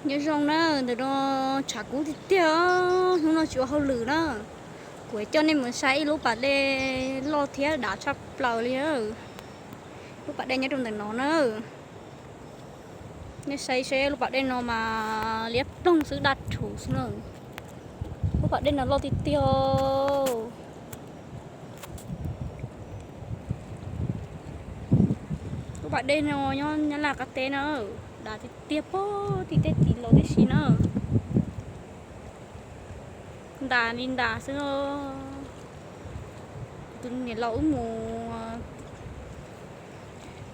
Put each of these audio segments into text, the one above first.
Nyob zoo na, ntawm no tshav kub tiag tiag, hnub no tsis ua hauj lwm na. Kuv coj nej mus saib ib lub pas dej loj thiab dav tshaj plaws li na. Lub pas dej nyob rau ntawm no na. Nej saib seb lub pas dej no mas liab ploog xwb, daj rhuv xwb na. Lub pas dej no loj tiag tiag. Lub pas dej no nyob Nyab Laj qab teb na, dav tiag tiag, pog tim tej tim los tib si na. Ntas li ntas xwb. Tus niam laus wb mus,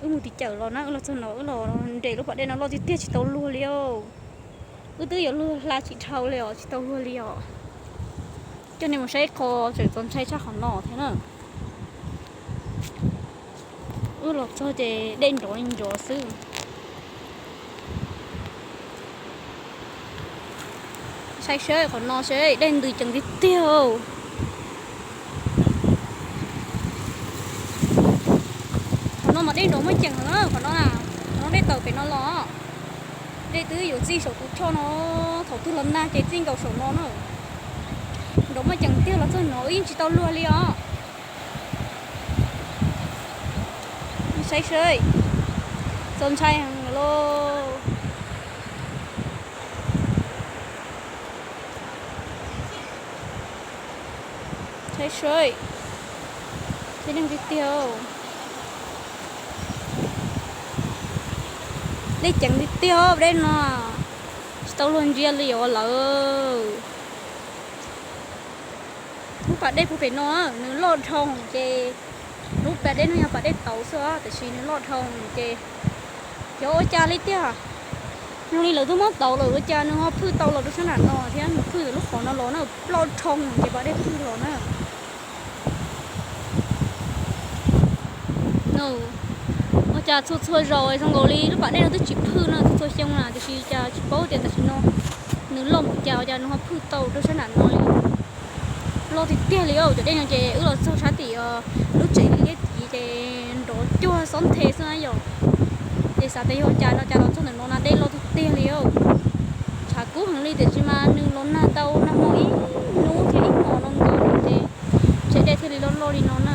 wb mus tim cawm los na, wb los txog no wb los nres lub pas dej no loj tiag tiag tsis tau luag li os. Wb twb yuav luag hla tsis dhau li os, tsis tau luag li os. Coj nej mus saib qho tseem txaus ntshai tshaj qhov no thiab na. Wb los txog ces dej nrov li nrov xwb. Saib seb qhov no seb dej ntws ceev tiag tiag. Qhov no mas dej nrov muaj ceem na, qhov no na, qhov no dej tawm pem no los. Dej twb yuav txij saum tus choj no, thaum twg los nag ces txij nkaus saum no na. Nrov muaj ceem tiag los txog no wb yeej tsis tau luag li os. Saib seb, txaus ntshai heev lauj. Saib seb, tib neeg tiag tiag. Dej ceev tiag tiag dej no, tsis tau luag ntsia li os lawm. Lub pas dej puag pem no nws loj dhau ces, lub pas dej no yog pas dej tauv xwb tiam sis nws loj dhau ces, xyov ua cas li tiag. Zoo li lawv twb muab tauv lawm ua cas nws ho phwj tau los rau sab nram no thiab, nws phwj lub qhov no los na, loj dhau ces pas dej phwj los na. Ua cas txhua txhua zaus zoo nkaus li lub pas dej no twb tsis phwj no, txhua txhua xyoo na, tiam sis cas tsis paub tias tam sim no nws loj npaum cas ua cas nws ho phwj tau rau sab nram no li. Loj tiag tiag li os, cov dej no ces wb los txog sab tim lub tsev liab tid ces nrov cuag xob nthe xwb na yom. Ces xav tias yog cas no cas los txog ntawm no na dej loj tiag tiag li os. Tshav kub heev li tiam sis mas nws los nag tau nag hmo ib hnub thiab ib hmos no nkaus ces dej thiaj li loj loj li no na.